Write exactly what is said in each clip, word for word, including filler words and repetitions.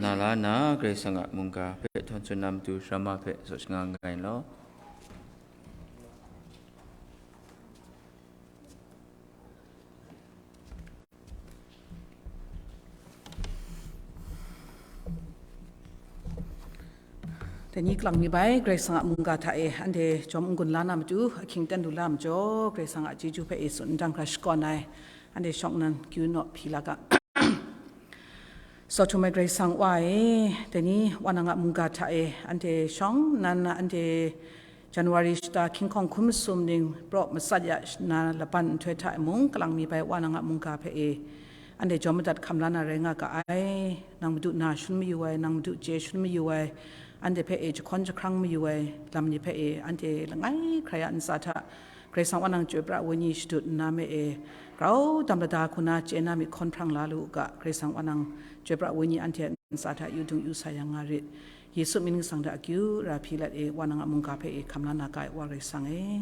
na la nna, Karai Kasang a mungga hpe htawn tsun na matu, sara ma hpe zaw shangang nngai law. Dai ni kalang mi bai, Karai Kasang a mungga hta e anhte jawm n-gun la na matu, ahkying ten lu la majaw, Karai Kasang a chyeju hpe e tsun n dang hkra shakawn ai, anhte shawng nnan kyu naw hpyi la ga. Sawhtum ai Karai Kasang Wa e, dai ni Wa nang a mungga hta e, anhte shawng nnan anhte January shata hkying hkawng hkun masum ning praw matsat ya na laban nhtoi hta e mung, kalang mi bai Wa nang a mungga hpe e, anhte jawm madat hkam la na rai nga ga ai. Nang Madu na shun mayu ai, nang Madu chye shun mayu ai, anhte hpe e jahkawn jahkrang mayu ai lam ni hpe e, anhte langai hkrai a ntsa hta Karai Kasang Wa nang Chyoi Pra Wenyi shadut nna me e, grau dam lada hku na chye na myit hkawn hprang la lu u ga. Karai Kasang Wa nang Chyoi Pra Wenyi anhte a ntsa hta yu dung yu sa yang nga rit. Yesu mying masang hta akyu ra hpyi let e, Wa nang a mungga hpe e hkam la na ga ai Wa Karai Kasang e.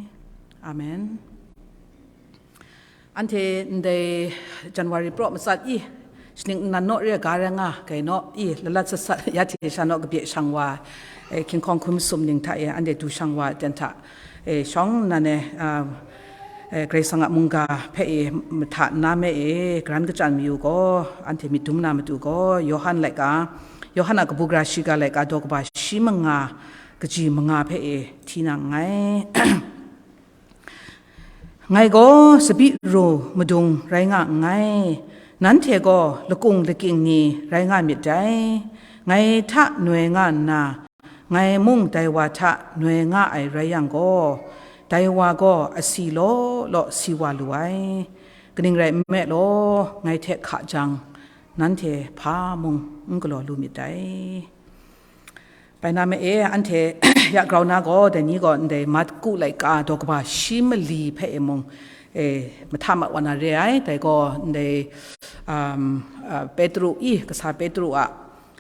Amen. Anhte ndai January praw matsat i, shaning nnan naw re ga rai nga, gai naw i, lalat sat sat ya hte sha naw kabye shang wa, e, hkying hkawng hkun masum ning hta e, anhte du shang wa ten hta, e, shawng nnan e, a, e, Karai Kasang a mungga hpe e, mahta nna me e, garan kachyan mayu gaw, anhte myit dum na matu gaw, Yawhan laika, Yawhan a kabu gara shiga laika daw kaba shi manga, kaji manga hpe e, hti na nngai. Ngai gaw tsabyi ru madung rai nga nngai, nanhte gaw lakung lakying ni rai nga myit dai. Ngai hta noi nga nna, ngai mung dai wa hta noi nga ai rai yang gaw, dai wa gaw asi law law si wa lu ai. Kaning rai nme law, ngai hte hka jang, nanhte hpa mung n galaw lu myit dai. Bai na ma e, anhte ya grau na gaw, dai ni gaw ndai Marku laika daw kaba shi mali hpe e mung, e, mahta mat wa na re ai, dai gaw ndai, um, a, Petru i, kasa Petru a,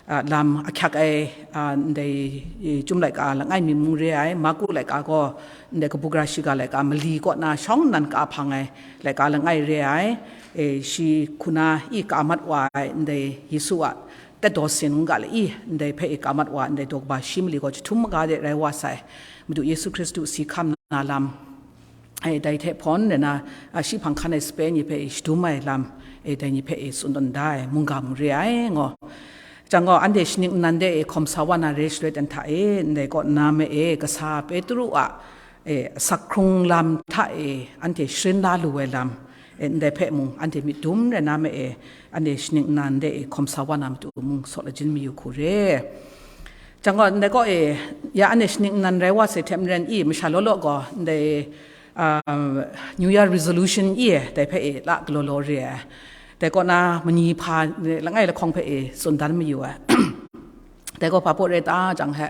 a, lam ahkyak ai, a, ndai, e, chyum laika langai mi mung re ai, Marku laika gaw ndai kabu gara shiga laika mali kaw na shawng nnan ka hpang ai laika langai re ai, e, shi hku na i ka mat wa ai ndai Yesu a, Tadaw sin nga le i, ndai hpe i ka mat wa, ndai daw kaba shi mali gaw jahtum maga de rai wa sai. Madu Yesu Hkristu si hkam na lam, e, dai hte hpawn rai na, a, shi hpang hkan ai sape ni hpe i shadum ai lam, e, dai ni hpe i tsun tawn da ai, mungga mung re ai ngaw. Jang gaw, anhte shaning nnan de e hkawm sa wa na re shaloi ten hta e, ndai kaw nna me e, kasa Petru a, e, asak hkrung lam hta e anhte sharin la lu ai lam, e, ndai hpe mung anhte myit dum rai na me e, anhte shaning nnan de e hkawm sa wa na matu mung saw lajin mayu hku re. Jang gaw, ndai kaw e, ya anhte shaning nnan rai wa sai hte maren i, masha law law gaw, ndai, a, New Year resolution i e, dai hpe e la galaw law re ai. Dai kaw na, manyi hpa, langai lahkawng hpe e tsun dan mayu ai. Dai gaw hpa baw re ta jang he,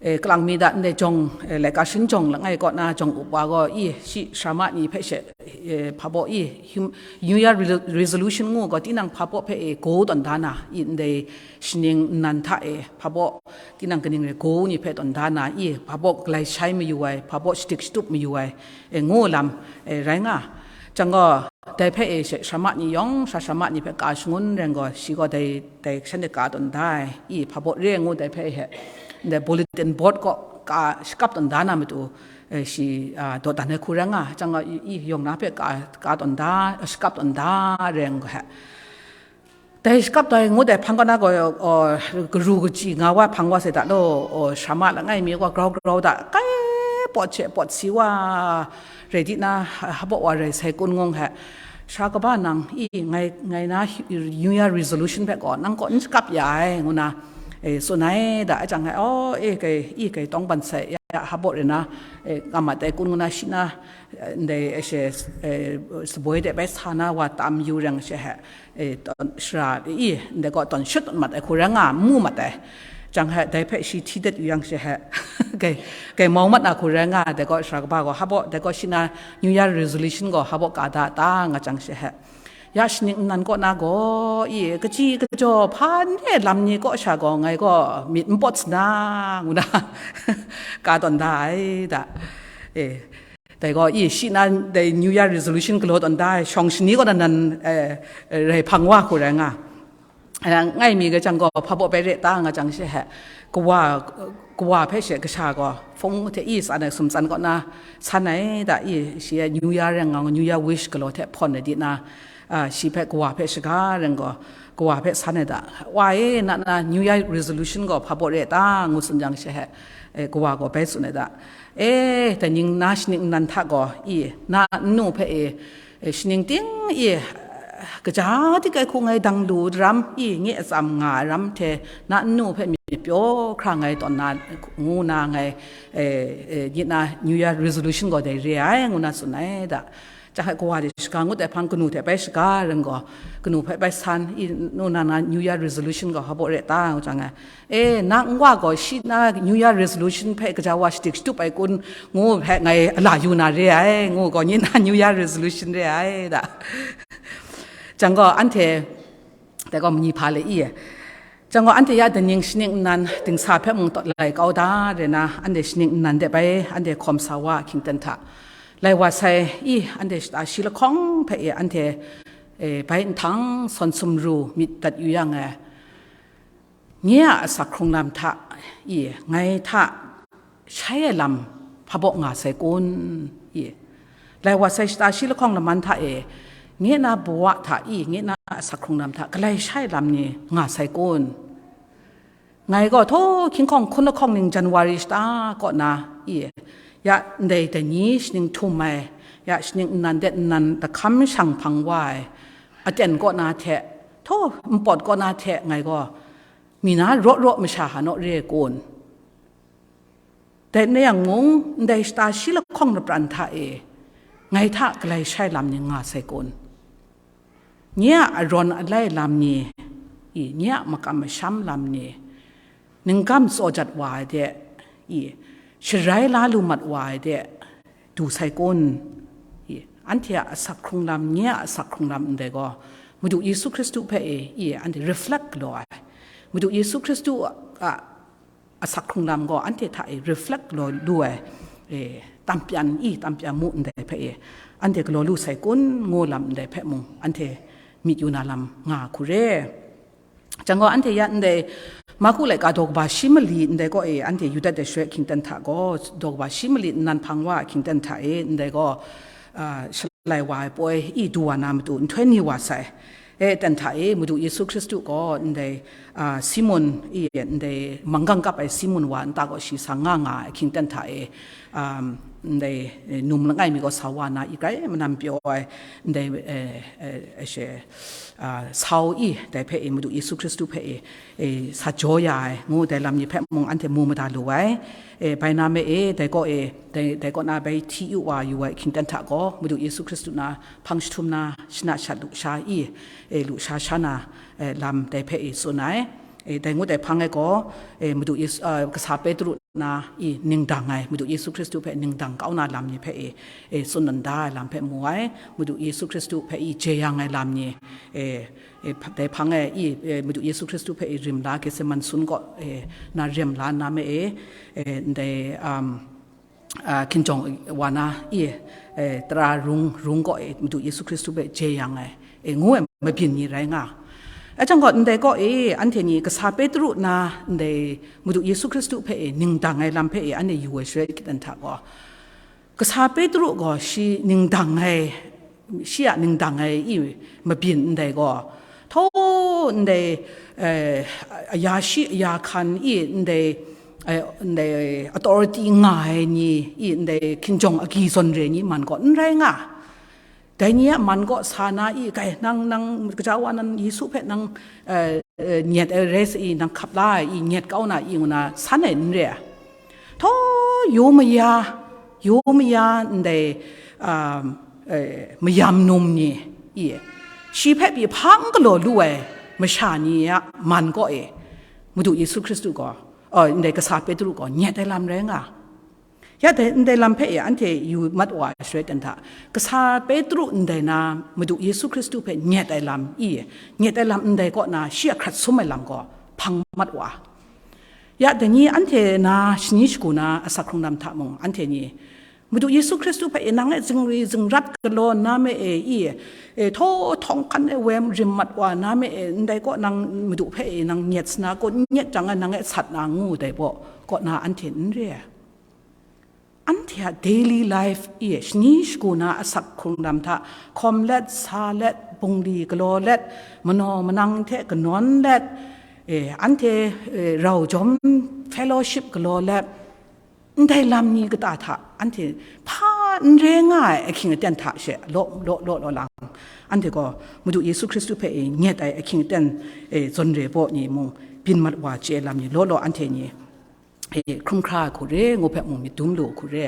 e, kalang mi da ndai jawng, e, laika sharin jawng langai kaw na jawng up wa gaw, i, shi sara ma ni hpe she, e, hpa baw i, him, New Year re-, resolution ngu gaw, tinang hpa baw hpe e, go tawn da na, i, ndai shaning nnan hta e, hpa baw, tinang kaning re, go ni hpe tawn da na, i, hpa baw galai shai mayu ai, hpa baw shadik shatup mayu ai, e, ngu lam, e, rai nga. Jang gaw, dai hpe e she, sara ma ni yawng, sara sara ma ni hpe ka shangun rai gaw, shi gaw dai, dai shanhte ka tawn da ai, i hpa baw re ngu dai hpe e he, ndai bulletin board kaw ka shakap tawn da na matu, e, shi, a, dawdan ai hku rai nga, jang gaw, i, i yawng na hpe ka, ka tawn da, shakap tawn da rai nga he. Dai shakap dai ngu dai hpang kaw na gaw, o, garu kaji nga wa hpang wa sai da law, o, sara ma langai mi gaw grau grau da, kai pawt she pawt si wa, rai di na, ha, hpa baw wa rai sai kun ngung he. Sara kaba nang, i, ngai, ngai na hi-, New Year resolution hpe gaw, nang kaw n shakap ya ai, ngu na, e, tsun ai da, a jang ai, o, e, kai, i, kai tawng ban sai, ya, ya, hpa baw rai na, e, nga mat ai kun ngu na, shi na, e, ndai, e, she, e, saboi de bai sa na wa tam yu reng she he, e, tawn, sara, i, ndai gaw tawn shut tawn mat ai hku rai nga, mu mat ai. Jang he, dai hpe shi hti dat yu yang she he, kai, kai mau mat na hku rai nga, dai gaw sara kaba gaw, hpa baw, dai gaw shi na New Year resolution gaw, hpa baw ka da ta nga jang she he. Ya shaning nnan kaw na gaw, i, kaji kajaw, hpa n re lam ni kaw sha gaw, ngai gaw myit n pawt sa na, ngu na, ka tawn da ai, da. E, dai gaw, i, shi na, dai New Year resolution galaw tawn da ai, shawng shani kaw na nan, e, e, rai hpang wa hku rai nga. Ngai mi ga jang gaw, hpa baw bai re ta nga jang she he, kawa, kawa hpe she kasha gaw, hpung hte i san ai sumtsan kaw na san ai da, i shi e New Year reng nga, New Year wish galaw hte hpawn ai di na, shi hpe kawa hpe shaga reng gaw, kawa hpe san ai da, wa e, na na New Year resolution gaw hpa baw re ta ngu tsun jang she he, kawa gaw bai tsun ai da. E, dai ning na shaning nnan hta gaw, i, na nnu hpe e, e, shaning ting i, kaja dik ai hku ngai dang lu ram, i, nye atsam nga ai ram hte na nnu hpe myit pyaw hkra ngai tawn na, ngu na ngai, e, e, nye na New Year resolution gaw dai re ai, ngu na tsun ai da. Jang ai kawa de shaga ngut ai hpang kanu hte bai shaga reng gaw, kanu hpe bai san, i, nu na na New Year resolution gaw hpa baw re ta, ngu jang ai. E, na nwa gaw shi na New Year resolution hpe gaja wa shadik shatup ai kun ngu hpe ngai a la yu na re ai, ngu gaw nye na New Year resolution re ai da. Jang gaw anhte, dai gaw manyi hpa le i e. Jang gaw anhte ya daning shaning nnan dingsa hpe mung tawt lai kau da re na, anhte shaning nnan de bai anhte hkawm sa wa hkying ten hta. Lai wa sai i, anhte shata shi lahkawng hpe e anhte, e, bai nhtang sawn sumru myit dat yu yang e. Nye a asak hkrung lam hta i, ngai hta shai ai lam hpa baw nga sai kun? I, lai wa sai shata shi lahkawng laman hta e, nye na bawa hta i, nye na asak hkrung lam hta galai shai lam ni nga sai kun? Ngai gaw htaw hkying hkawng hkun lahkawng ning January shata kaw na i, ya ndai dai ni shaning htum ai, ya shaning nnan de nnan dahkam shang hpang wa ai, aten kaw na hte, htaw npawt kaw na hte ngai gaw, mi na raw raw masha ha naw re ai kun? Dai n rai yang mung, ndai shata shi lahkawng lapran hta e, ngai hta galai shai lam ni nga sai kun? Nye a arawn alai lam ni, i, nye a makam masham lam ni, ningkam tsaw jat wa ai de, i, sharai la lu mat wa ai de, du sai kun? I, anhte a asak hkrung lam, nye a asak hkrung lam ndai gaw, Madu Yesu Hkristu hpe e, i, anhte reflect galaw ai. Madu Yesu Hkristu a asak hkrung lam gaw anhte hta e reflect galaw lu ai, e, tam pyan i, tam pyan mu ndai hpe e, anhte galaw lu sai kun ngu lam ndai hpe mung, anhte myit yu na lam nga hku re. Jang gaw anhte ya ndai Marku laika daw kaba shi mali ndai gaw e, anhte yu dat ai shaloi hkying ten hta gaw, daw kaba shi mali nnan hpang wa hkying ten hta e, ndai gaw, a, shalai wa ai poi i du wa na matu nhtoi ni wa sai. E, ten hta e, Madu Yesu Hkristu gaw ndai, a, Simun, i, ndai manggang kap ai Simun wa nta gaw shi sa nga nga ai hkying ten hta e, um, ndai, e, num langai mi gaw sa wa na i grai manam pyaw ai, ndai, e, e, e, she, a, sau i, dai hpe e Madu Yesu Hkristu hpe e, e, sa jaw ya ai, ngu dai lam ni hpe mung anhte mu mada lu ai. E, bai na me e, dai gaw e, dai, dai kaw na bai hti yu wa yu ai hkying ten hta gaw, Madu Yesu Hkristu na hpang jahtum na shana shat lusha i, e, lusha sha na, e, lam dai hpe e tsun ai. E, dai ngut ai hpang e gaw, e, Madu Yesu, a, kasa Petru na i ningdang ai, Madu Yesu Hkristu hpe ningdang kau na lam ni hpe i, e, tsun dan da ai lam hpe mu ai, Madu Yesu Hkristu hpe i jeyang ai lam ni, e, e, hp-, dai hpang e i, e, Madu Yesu Hkristu hpe i rim la, Getseman sun gaw, e, na rem la nna me e, e, ndai, um, a, hkinjawng wa na i, e, tara rung, rung gaw e, Madu Yesu Hkristu hpe jeyang ai, e, ngu ai mabyin ni rai nga. A jang gaw, ndai gaw e, anhte ni kasa Petru na ndai Madu Yesu Hkristu hpe e ningdang ai lam hpe e, anhte yu ai shaloi hkying ten hta gaw, kasa Petru gaw shi ningdang ai, shi a ningdang ai i mabyin ndai gaw, htaw ndai, eh, aya shi aya hkan i ndai, eh, ndai authority nga ai ni i ndai hkinjawng agyi zawn re ni man gaw n rai nga. Dai ni a man gaw sa na i, kai, nang, nang, gaja wa nan Yesu hpe nang, eh, eh, nyet ai rai sa i, nang hkap la ai i, nyet kau na i, ngu na san ai n re ai. Htaw, yu maya, yu maya ndai, um, eh, mayam num ni i, shi hpe pyi hpa n galaw lu ai masha ni a man gaw e, Madu Yesu Hkristu gaw, oh, ndai kasa Petru gaw nyet ai lam rai nga. Ya dai, ndai lam hpe e anhte yu mat wa ai shaloi ten hta, kasa Petru ndai na Madu Yesu Hkristu hpe nyet ai lam i, nyet ai lam ndai kaw na shi a hkrat sum ai lam gaw hpang mat wa. Ya dai ni anhte na shani shagu na asak hkrung lam hta mung, anhte ni Madu Yesu Hkristu hpe e nang e zingri zingrat galaw na me e i, e, htaw htawng hkan e wem rim mat wa na me e, ndai kaw nang Madu hpe e nang nyet sa na, kaw nyet jang e nang e sat na ngu dai baw, kaw na anhte n re ai. Anhte a daily life i, shani shagu na asak hkrung lam hta, hkawm let, sa let, bungli galaw let, manaw manang hte kanawn let, e, anhte, e, rau jawm fellowship galaw let, ndai lam ni kata hta anhte hpa n re nga ai ahkying aten hta she law, law, law, law lang, anhte gaw Madu Yesu Hkristu hpe e nyet ai ahkying aten, e, zawn re baw ni mung byin mat wa chye lam ni law law anhte ni, e, hkrum hkra ai hku re, ngu hpe mung myit dum lu ai hku re.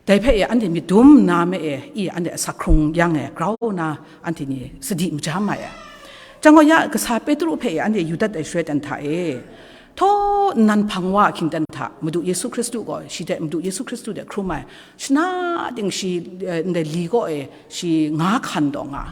Dai hpe e anhte myit dum na me e, i anhte asak hkrung yang e grau na anhte ni sadi majam ai. Jang gaw ya, kasa Petru hpe e anhte yu dat ai shaloi ten hta e, htaw nnan hpang wa ahkying ten hta, Madu Yesu Hkristu gaw shi hte, Madu Yesu Hkristu hte hkrum ai, shana ting shi, eh, ndai li kaw e shi nga hkan taw nga.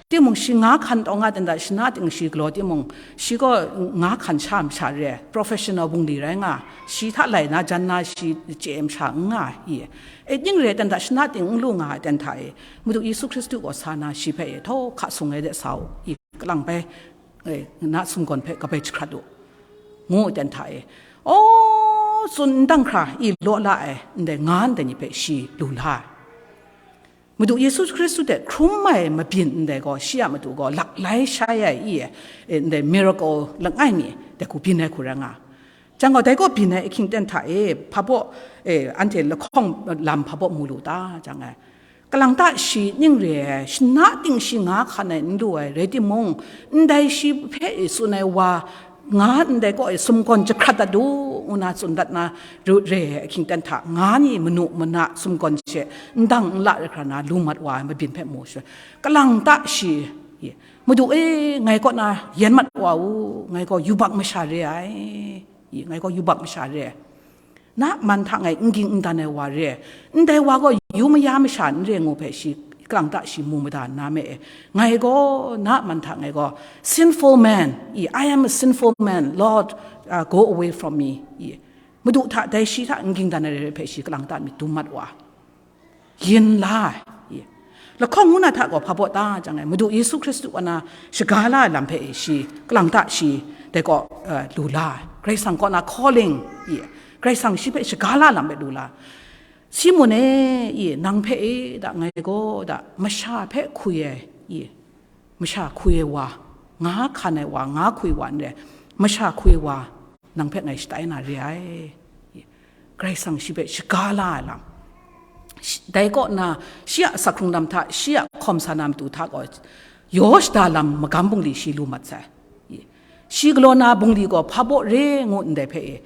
Timung shi nga hkan taw nga ten hta, shana ting shi galaw timung, shi gaw nga hkan sha masha re ai, professional bungli rai nga, shi hta lai na jan na shi chye masha n nga ai. E, ning re ai ten hta, shana ting n lu nga ai ten hta e, Madu Yesu Hkristu gaw sa na shi hpe e, htaw hka sung ai de sa u, i, kalang bai, e, na sumgawn hpe kabai jahkrat u, ngu ai ten hta e, aw, tsun n dang hkra, i, law la ai, ndai nga ndai ni hpe shi lu la ai. Madu Yesu Hkristu hte hkrum ai mabyin ndai gaw, shi a matu gaw laklai shai ai i, e, ndai miracle langai mi dai hku byin ai hku rai nga. Jang gaw, dai gaw byin ai ahkying ten hta e, hpa baw, e, anhte lahkawng lam hpa baw mu lu ta, jang ai. Kalang ta shi ning re ai, shana ting shi nga hkan ai n lu ai, rai timung, ndai shi hpe e tsun ai wa, nga ndai kaw e sumgawn jahkrat dat u, ngu na tsun dat na, ru-, re ai ahkying ten hta, nga ni manu mana sumgawn she, n dang n la rai hkra na, lu mat wa ai mabyin hpe mu shaloi, kalang ta shi, Madu e, ngai kaw na yen mat wa u, ngai gaw yubak masha re ai, ngai gaw yubak masha re ai. Na man hta ngai n ging n dan ai wa re ai, ndai wa gaw yu maya masha n re ngu hpe shi kalang ta shi mu mada nna me e, ngai gaw na man hta ngai gaw, sinful man, i, I am a sinful man, Lord, uh, go away from me, i, Madu hta dai shi hta n ging dan ai re hpe shi kalang ta myit dum mat wa, yin la ai, i, lahkawng ngu na hta gaw hpa baw ta jang ai, Madu Yesu Hkristu kaw na shaga la ai lam hpe e shi kalang ta shi dai kaw, uh, lu la ai, Karai Kasang kaw na calling, i, Karai Kasang shi hpe shaga la ai lam hpe lu la ai. Simun e, i, nang hpe e da, ngai gaw da, masha hpe hkui ai, i, masha hkui ai wa, nga hkan ai wa, nga hkui wa n re, masha hkui ai wa, nang hpe ngai shatai na re ai. Karai Kasang shi hpe shaga la ai lam. Shi, dai kaw na, shi a asak hkrung lam hta, shi a hkawm sa na matu hta gaw, yaw shada lam magam bungli shi lu mat sai. Shi galaw na bungli gaw hpa baw re ngu ndai hpe e,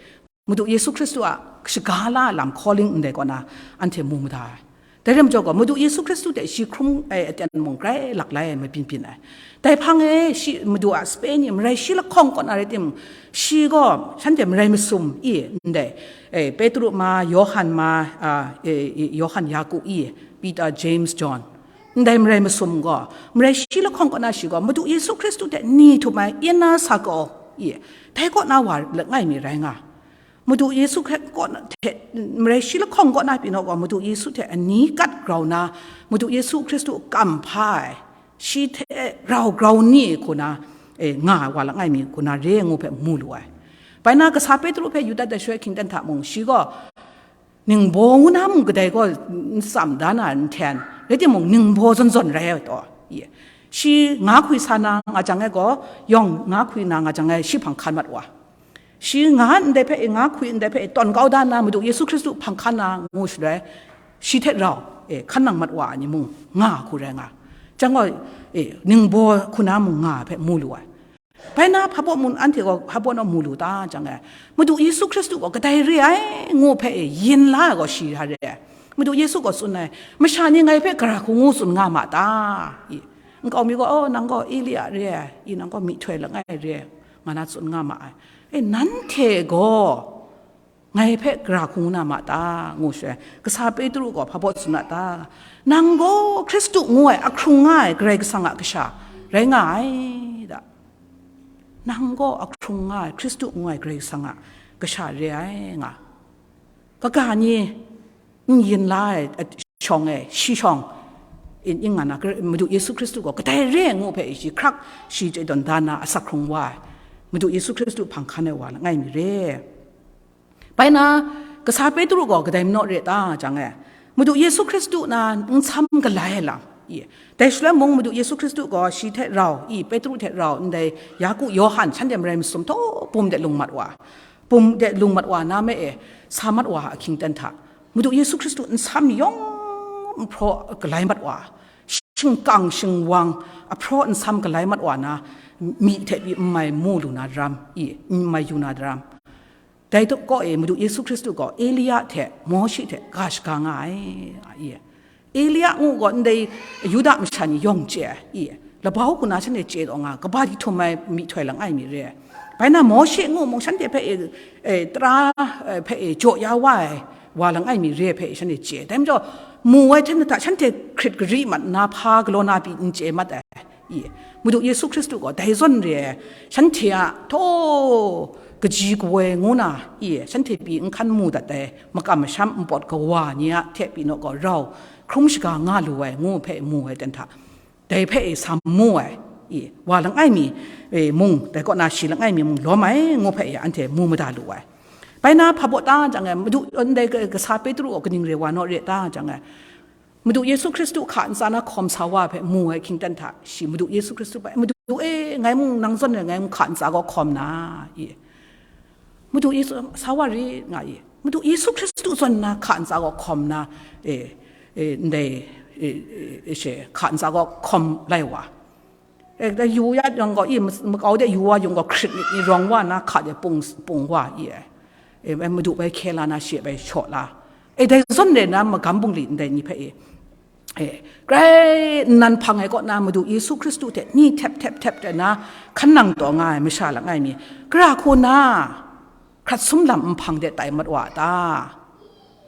Madu Yesu Hkristu a shaga la ai lam calling ndai kaw na anhte mu mada ai. Dai rai majaw gaw, Madu Yesu Hkristu hte shi hkrum ai aten mung grai laklai ai mabyin byin ai. Dai hpang e shi Madu a sape ni marai shi lahkawng kaw na rai timung, shi gaw shanhte marai masum i ndai, e, Petru ma, Yawhan ma, a, e, e, Yawhan, Yaku i, Peter, James, John, ndai marai masum gaw, marai shi lahkawng kaw na shi gaw, Madu Yesu Hkristu hte ni htum ai inner circle i, dai kaw na wa langai mi rai nga. Madu Yesu hkra-, kaw na hte, marai shi lahkawng kaw na pyi naw gaw, Madu Yesu hte ani kat grau na, Madu Yesu Hkristu kamhpa ai, shi hte rau grau ni hku na, e, nga ai wa langai mi hku na re ngu hpe mu lu ai. Bai na, kasa Petru hpe yu dat ai shaloi hkying ten hta mung, shi gaw, ningbaw ngu na mung kadai gaw n tsam da na n hten, rai timung, ningbaw zawn zawn rai ai taw, i, shi nga hkui sa na nga jang ai gaw, yawng nga hkui na nga jang ai shi hpang hkan mat wa. Shi nga ndai hpe, nga hkui ndai hpe tawn kau da nna, Madu Yesu Hkristu hpang hkan na ngu shaloi, shi hte rau, e, hkan nang mat wa ai ni mung nga hku rai nga. Jang gaw, e, ningbaw hku na mung nga ai hpe mu lu ai. Bai na, hpa baw mun anhte gaw hpa baw naw mu lu ta jang e, Madu Yesu Hkristu gaw kadai re ai ngu hpe, e, yin la ai gaw shi hta re ai. Madu Yesu gaw tsun ai, masha ni ngai hpe gara hku ngu tsun nga ma ta? I, nkau mi gaw, "Oh, nang gaw Elia re ai, i, nang gaw myihtoi langai re ai," nga na tsun nga ma ai. E, nanhte gaw ngai hpe gara hku ngu na ma ta? Ngu shaloi, kasa Petru gaw hpa baw tsun a ta? "Nang gaw Hkristu ngu ai, ahkrung nga ai Karai Kasang a Kasha rai nga ai," da. "Nang gaw ahkrung nga ai, Hkristu ngu ai Karai Kasang a Kasha re ai," nga. Kaga ni, n yin la ai shawng e, shi shawng, in, in nga na, Madu Yesu Hkristu gaw kadai re ai ngu hpe shi hkrak, shi chye tawn da na asak hkrung wa ai, Madu Yesu Hkristu hpang hkan ai wa langai mi re. Bai na, kasa Petru gaw kadai manaw re ta jang e, Madu Yesu Hkristu na nsam galai ai lam, i, dai shaloi mung Madu Yesu Hkristu gaw shi hte rau, i, Petru hte rau, ndai Yaku, Yawhan, shanhte marai masum htaw bum de lung mat wa, bum de lung mat wa na me e, sa mat wa ahkying ten hta, Madu Yesu Hkristu nsam yawng nhpraw galai mat wa, shingkang shingwang ahpraw nsam galai mat wa na, myi hte pyi n mai mu lu na daram, i, n mai yu na daram. Dai kaw e Madu Yesu Hkristu gaw Elia hte Mawshe hte ga shaga nga ai, a, i. Elia ngu gaw ndai Yuda masha ni yawng chye ai, i. Labau hku na shanhte chye taw nga, kaba di htum ai myihtoi langai mi re ai. Bai na Mawshe ngu mung shanhte hpe e, e, tara, e, hpe e jaw ya wa ai wa langai mi re ai hpe shanhte chye ai. Dai majaw, mu ai hte nata shanhte hkrit gari mat nna hpa galaw na pyi n chye mat ai. I, Madu Yesu Hkristu gaw dai zawn re ai, shanhte a htaw kaji kawoi ngu na, i, shanhte pyi n hkan mu dat ai makam masham npawt kawa ni a hte pyi naw gaw rau hkrum shaga nga lu ai ngu hpe mu ai ten hta, dai hpe e sa mu ai, i, wa langai mi, e, mung, dai kaw na shi langai mi mung lawm ai ngu hpe e anhte mu mada lu ai. Bai na hpa baw ta jang e, Madu, ndai ka-, kasa Petru gaw kaning re wa naw re ta jang e, Madu Yesu Hkristu hka ntsa na hkawm sa wa hpe mu ai hkying ten hta, shi Madu Yesu Hkristu hpe, "Madu e, ngai mung nang zawn e, ngai mung hka ntsa gaw hkawm na, i, Madu Yesu sa wa ri," nga i. Madu Yesu Hkristu zawn na hka ntsa gaw hkawm na, e, e, ndai, e, e, e, she, hka ntsa gaw hkawm lai wa. E, dai yu ya yawng gaw, i, ma-, makau de yu wa yawng gaw, hkrit myit ni rawng wa na, hka de pung, pung wa, i, e. E, bai Madu bai hkye la na, shi bai shaw la. E, dai zawn re na, magam bungli ndai ni hpe, e, e, grai nnan hpang ai kaw na, Madu Yesu Hkristu hte ni htep htep htep de na, hkan nang taw nga ai masha langai mi, gara hku na, hkrat sum lam nhpang de tai mat wa a ta?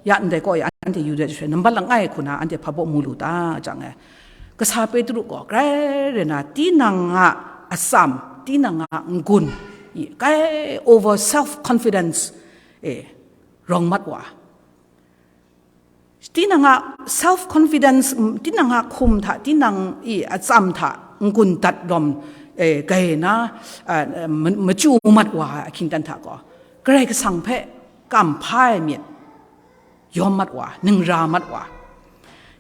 Ya ndai kaw e anhte yu dat jahre, nambat langai hku na anhte hpa baw mu lu ta jang e, kasa Petru gaw grai re na, tinang a atsam, tinang a n-gun, i, grai over self confidence, e, rawng mat wa. Tinang a self confidence, tinang a hkum hta, tinang i atsam hta n-gun dat lawm, e, gai na, a, ma-, machyu mat wa ai ahkying ten hta gaw, Karai Kasang hpe kam hpa ai myit yawm mat wa, ningra mat wa.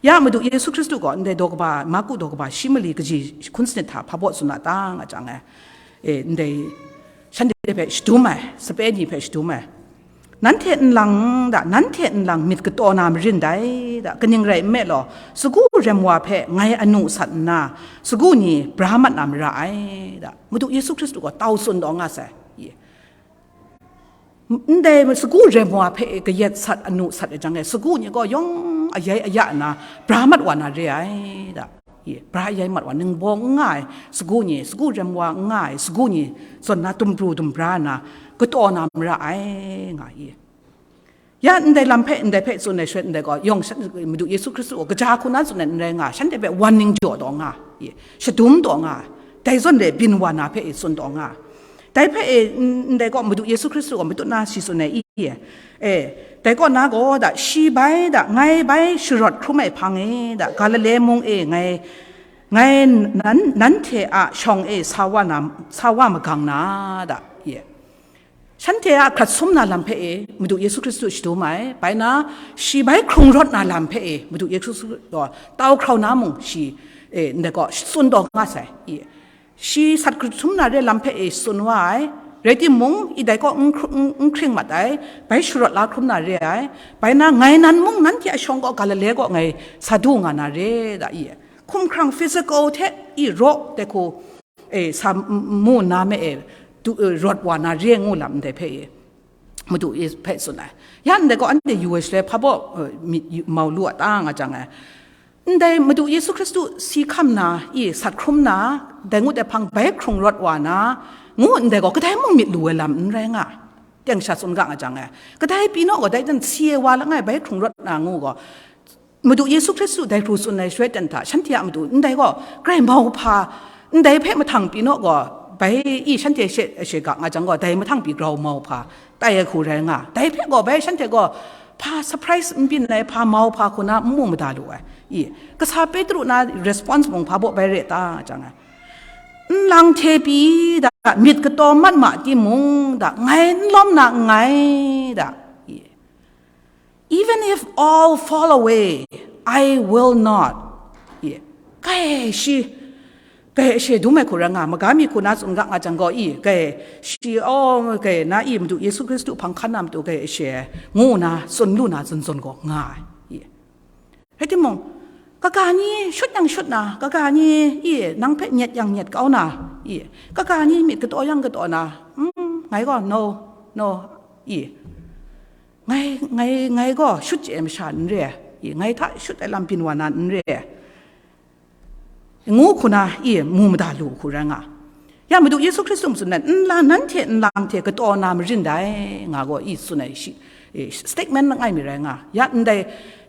Ya Madu Yesu Hkristu gaw ndai daw kaba, Marku daw kaba shi mali kaji hkun sanit hta hpa baw tsun a ta nga jang e, e, ndai shanhte hpe shadum ai, sape ni hpe shadum ai. "Nanhte nlang da, nanhte nlang myit kataw na marin dai da, kaning rai nme law, sagu rem wa hpe ngai anu sat nna, sagu ni bra mat na mara ai da." Madu Yesu Hkristu gaw tau tsun taw nga sai. Ndai sagu rem wa hpe kayat sat, anu sat ai jang e, sagu ni gaw yawng ayai aya na, bra mat wa na re ai da. Ye, bra ayai mat wa, ningbaw n nga ai sagu ni, sagu rem wa n nga ai sagu ni, zawn na dumpru dumpra na, kataw na mara ai, nga ye. Ya ndai lam hpe, ndai hpe tsun ai sha, ndai gaw, yawng sha, Madu Yesu Hkristu gaw kaja hku na tsun ai n rai nga, shanhte hpe wan ning jaw taw nga, ye, shadum taw nga, dai zawn re byin wa na hpe e tsun taw nga. Dai hpe e, n-, ndai gaw Madu Yesu Hkristu gaw matut na shi tsun ai i, e, dai kaw na gaw da, shi bai da, ngai bai sharawt hkrum ai hpang e da, Galile mung e ngai, ngai nan, nanhte a shawng e sa wa na, sa wa magang na da, ye. Shanhte a hkrat sum na lam hpe e Madu Yesu Hkristu shadum ai, bai na, shi bai hkrung rawt na lam hpe e Madu Yesu Hkristu gaw tau hkrau na mung shi, e, ndai gaw tsun taw nga sai, i, shi sat hkrat sum na re lam hpe e tsun wa ai, rai timung, i dai kaw n hkr-, n, n hkring mat ai, bai sharawt la hkrum na re ai, bai na, ngai nan mung nanhte a shawng gaw Galile gaw ngai sa du nga na re da, i, hkumhkrang physical hte i raw dai hku, e, sa m-, m-, mu nna me e, du, e, rawt wa na re ngu lam ndai hpe e, Madu e hpe tsun ai. Ya ndai gaw anhte yu ai shaloi hpa baw, e, myit yu, mau lu a ta nga jang ai. Ndai Madu Yesu Hkristu si hkam na, i sat hkrum na, dai ngut ai hpang bai hkrung rawt wa na, ngu ndai gaw kadai mung myit lu ai lam n rai nga. Teng sha tsun ga nga jang ai. Kadai pyi naw gaw dai jan si ai wa langai bai hkrung rawt na ngu gaw, Madu Yesu Hkristu dai hku tsun ai shaloi ten hta, shanhte a matu ndai gaw grai mau hpa, ndai hpe mahtang pyi naw gaw, bai i shanhte she, she ga nga jang gaw, dai mahtang pyi grau mau hpa tai ai hku rai nga. Dai hpe gaw bai shanhte gaw Hpa surprise n byin ai, hpa mau hpa hku na n mu mada lu ai. I, kasa Petru na response mung hpa baw bai re ta, jang ai. Nlang hte pyi da, myit kataw mat ma timung da, ngai n lawm na nngai da. I, even if all fall away, I will not. I, kai shi, kai she dum ai hku ra nga, maga mi hku na tsun ga nga jang gaw, i, kai shi, oh, kai na i Madu Yesu Hkristu hpang hkan na matu kai she, ngu na tsun lu na tsun tsun gaw nga ai. I. Rai timung, kaga ni shut yang shut na, kaga ni, i, nang hpe nyet yang nyet kau na, i, kaga ni myit kataw yang kataw na, mm, ngai gaw, no, no, i, ngai, ngai, ngai gaw shut chye ai masha n re ai, i, ngai hta shut ai lam byin wa na n re ai, ngu hku na, i, mu mada lu hku rai nga. Ya Madu Yesu Hkristu tsun ai, nla nanhte nlang hte kataw na marin dai, nga gaw i tsun ai shi, e, statement langai mi rai nga. Ya ndai,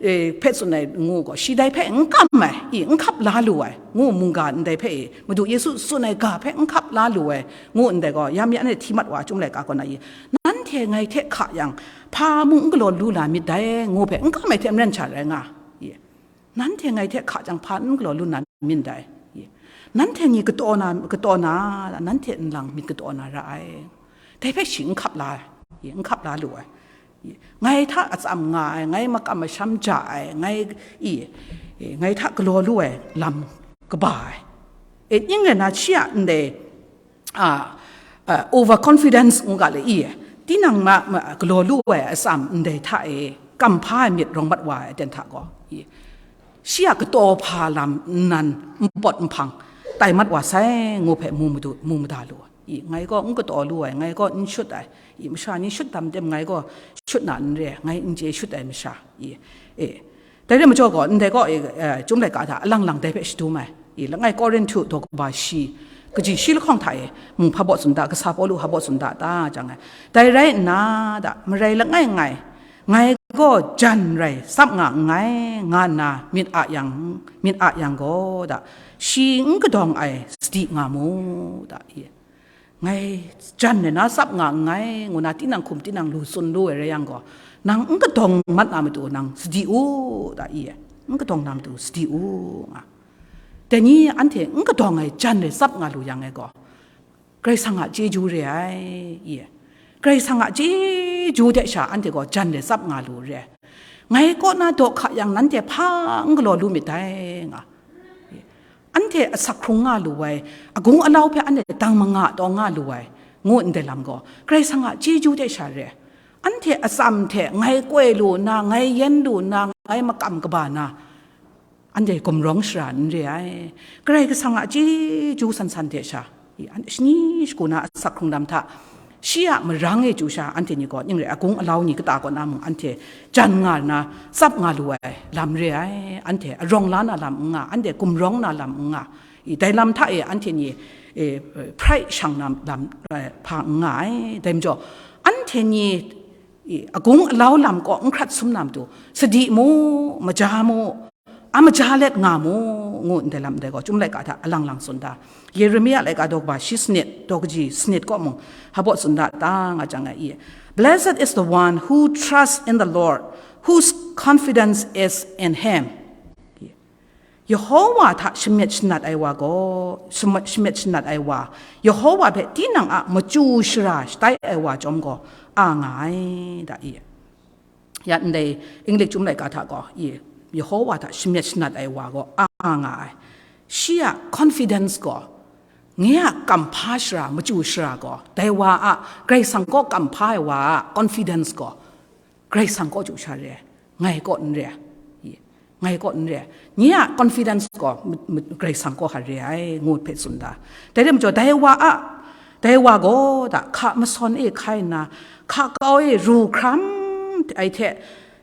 e, hpe tsun ai ngu gaw, shi dai hpe n kam ai, i, n hkap la lu ai, ngu mungga ndai hpe, e, Madu Yesu tsun ai ga hpe n hkap la lu ai, ngu ndai gaw, ya mi anhte hti mat wa, Chyum laika kaw na i, nanhte ngai hte hka yang, hpa mung n galaw lu na myit dai, ngu hpe n kam ai hte maren sha rai nga. I, nanhte ngai hte hka jang hpa n galaw lu na myit dai. I, nanhte ni kataw na, kataw na, nanhte nlang myit kataw na ra ai. Dai hpe shi n hkap la ai, i, n hkap la lu ai. I, ngai hta atsam nga ai, ngai makam masham ja ai, ngai, i, i, ngai hta galaw lu ai lam kaba ai. E, ning rai na, shi a ndai, a, a, overconfidence ngu ga le i, tinang ma, ma, galaw lu ai atsam ndai hta e, kam hpa ai myit rawng mat wa ai aten hta gaw, i, shi a kataw hpa lam nnan npawt nhpang tai mat wa sai, ngu hpe mu madu, mu mada lu ai. I, ngai gaw n kataw lu ai, ngai gaw n shut ai, i, masha ni shut dam tem ngai gaw shut na n re ai, ngai n chye shut ai masha, i, e, dai re majaw gaw, ndai gaw, e, e, Chyum laika hta alang lang dai hpe shadum ai, i, langai Korinhtu daw kaba shi, kaji shi lahkawng hta e mung hpa baw tsun da, kasa Pawlu hpa baw tsun da, ta jang ai. Dai rai nna, da, marai langai ngai, ngai gaw jan rai tsap nga nngai, nga nna myit a yang, myit a yang gaw, da, shi n kadawng ai sadi nga mu, da, i, ngai jan rai na tsap nga nngai, ngu na tinang hkum tinang lu tsun lu ai rai yang gaw, nang n kadawng mat na matu nang sadi u, da, i, n kadawng na matu sadi u, nga. Dai ni anhte n kadawng ai jan rai tsap nga lu yang e gaw, Karai Kasang a chyeju re ai, i, Karai Kasang a chyeju hte sha anhte gaw jan rai tsap nga lu re ai. Ngai kaw na daw hka yang nanhte hpa n galaw lu myit dai, nga. Anhte asak hkrung nga lu ai, agung alau hpe anhte dang manga taw nga lu ai, ngu ndai lam gaw, Karai Kasang a chyeju hte sha re ai. Anhte atsam hte ngai koi lu nna, ngai yen lu nna, ngai makam kaba na, anhte gumrawng shara n re ai. Karai Kasang a chyeju san san hte sha, i, an shani shagu na asak hkrung lam hta, shi a marang e chyu sha, anhte ni gaw ning rai agung alau ni kata kaw na mung anhte jan nga nna tsap nga lu ai lam re ai. Anhte arawng la na lam n nga, anhte gumrawng na lam n nga, i, dai lam hta e anhte ni, e, hprai shang na lam, e, hpa n nga ai. Dai majaw, anhte ni, i, agung alau lam kaw n hkrat sum na matu, sadi mu, maja mu, a maja let nga mu, ngu ndai lam ndai gaw, Chyum laika hta alang lang tsun da. Yeremia laika daw kaba shi sanit, daw kaji sanit kaw mung, hpa baw tsun da ta nga jang ai i. Blessed is the one who trusts in the Lord, whose confidence is in him. Yehowa hta shamyet shanat ai wa gaw, shama-, shamyet shanat ai wa, Yehowa hpe tinang a machyu shara shatai ai wa chyawm gaw, a nga ai, da i. Ya ndai English Chyum laika hta gaw, i, Yehowa hta shamyet shanat ai wa gaw, a nga ai. Shi a confidence gaw, nye a kamhpa shara, machyu shara gaw, dai wa a, Karai Kasang kaw kamhpa ai wa a confidence gaw, Karai Kasang kaw chyu sha re ai, ngai kaw n re ai, i, ngai kaw n re ai. Nye a confidence gaw, m-, m-, Karai Kasang kaw hta re ai, ngu hpe tsun da. Dai rai majaw, dai wa a, dai wa gaw da, hka masawn e hkai nna, hka kau e ru hkram ai hte,